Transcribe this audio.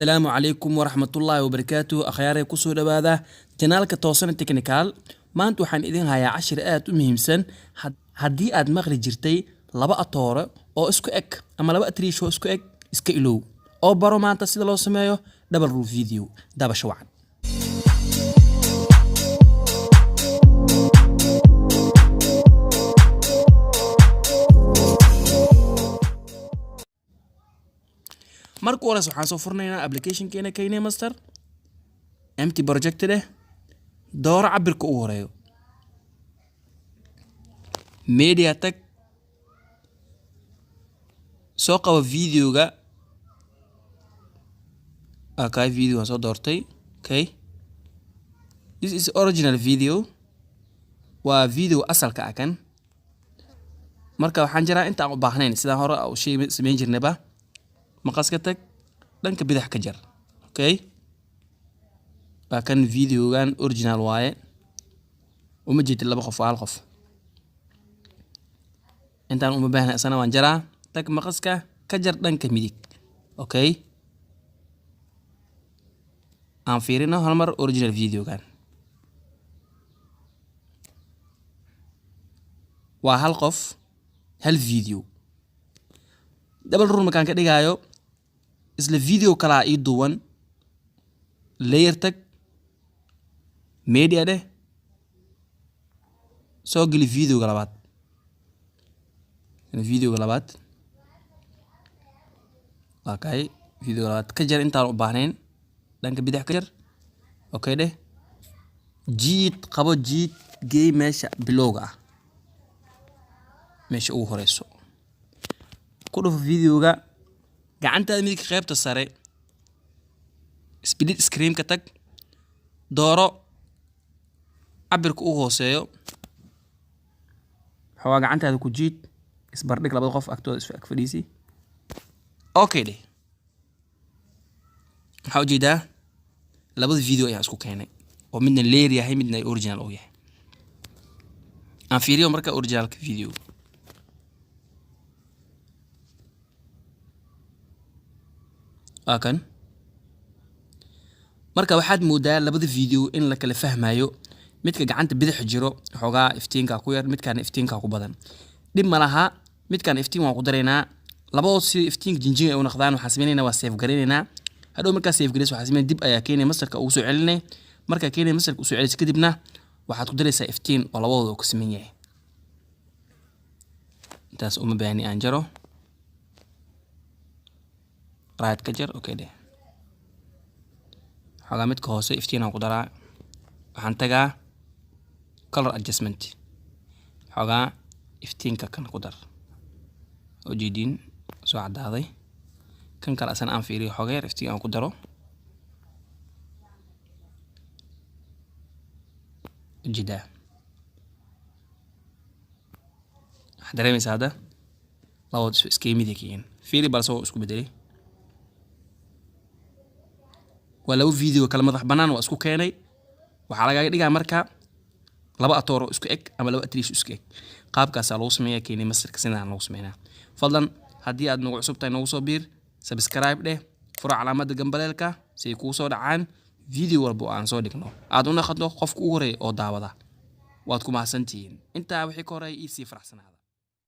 Asalaamu calaykum waraxmatullaahi wabarakaatuh. Akhyaaray, kusoo dhawaada channelka Toosana Technical. Maanta waxaan idin hayaa cashir aad u muhiimsan. Haddii aad maqli jirtay laba atoore oo isku eg ama laba atriish oo isku eg, iska ilow oo baro maanta sida loo sameeyo double role video. Dabasho wacan. Marka hores waxaan soo furnaynaa applicationkeena KineMaster. Empty project leh, dooro cabirka ugu horeeyo, media tag, soo qabo videoga. Okay, video waan soo doortay. Okay, this is original video, waa video asalka ah kan. Marka waxaan jiraa inta aan u baahnayn, sidaan hore u shay samayn jirnayba, maqaska tag, dhanka bidix ka jar. Okay, waa kan videogan, original waaye. Uma jeedid laba qof, waa hal qof. Intaan uma baahna, isana waan jaraa. Tag, maqaska ka jar dhanka midig. Okay, aan fiirino hal mar original videogan. Waa hal qof, hal video. Double role markaan ka dhigaayo, isla video kalaa ii duwan. Layer tag, media dheh, soo geli videoga labaad. Videoga labaad waa kay. Videoga labaad ka jar intaan u baahnayn, dhanka bidix ka jar. Okay dheh, jiid, qabo, jiid, geey meesha bilowga ah, meesha ugu horeyso. Ku dhufo videoga gacantaada midig, qaybta sare split screen ka tag, dooro cabirka ugu hooseeyo. Xoogaa gacantaada ku jiid, isbardhig labada qof agtooda, is ag fadhiisi. Okay dheh. Waxaa ujeedaa labada video ayaa isku keenay oo midna layer yahay, midna original uu yahay. Aan fiiriyo marka originalka video. Waa kan. Marka waxaad moodaa labada video in la kala fahmayo. Midka gacanta bidix jiro xoogaa iftiinka ku yar, midkaana iftiinka ku badan. Dhib ma laha, midkaan iftiin waan ku daraynaa. Labadood si iftiinka jinjin ay u noqdaan waxaan sameynaynaa, waa save garaynaynaa. Hadhow markaa save garayso, waxaa sameynaya dib ayaa keenaya, masterka ugu soo celinay. Markaa keenaya, masterka usoo celinaysa, kadibna waxaad ku daraysaa iftiin oo labadooda uu ka siman yahay. Intaas uma baahni, aan jaro, right ka jar. Okay dheh. Xoogaa midka hoose iftiin aan ku daraa. Waxaan tagaa color adjustment, xoogaa iftiinka kan ku dar. Ujeediin, soo cadaaday. Kan kale asana aan fiiriyo, xoogaa yar iftiin aan ku daro. Ujeedaa, waxaad dareemaysaa hadda labadood iskaga mid yihiin. Fiiri balse waa isku bedelay. Waa laba video kala madax bannaan, waa isku keenay. Waxaa lagaga dhigaa marka laba atoor oo isku eg ama laba atriish isku eg. Qaabkaasaa lagu sameeyaa KineMasterka, sidaan lagu sameynaa. Fadlan, haddii aad nagu cusub tahay, nagu soo biir, subscribe dheh, furo calaamadda gambaleelka si ay kugu soo dhacaan video walba oo aan soo dhigno, aad u naqato qofka ugu horeeya oo daawada. Waad ku mahadsantihiin. Intaa wixii ka horeeya, ii sii faraxsanaada.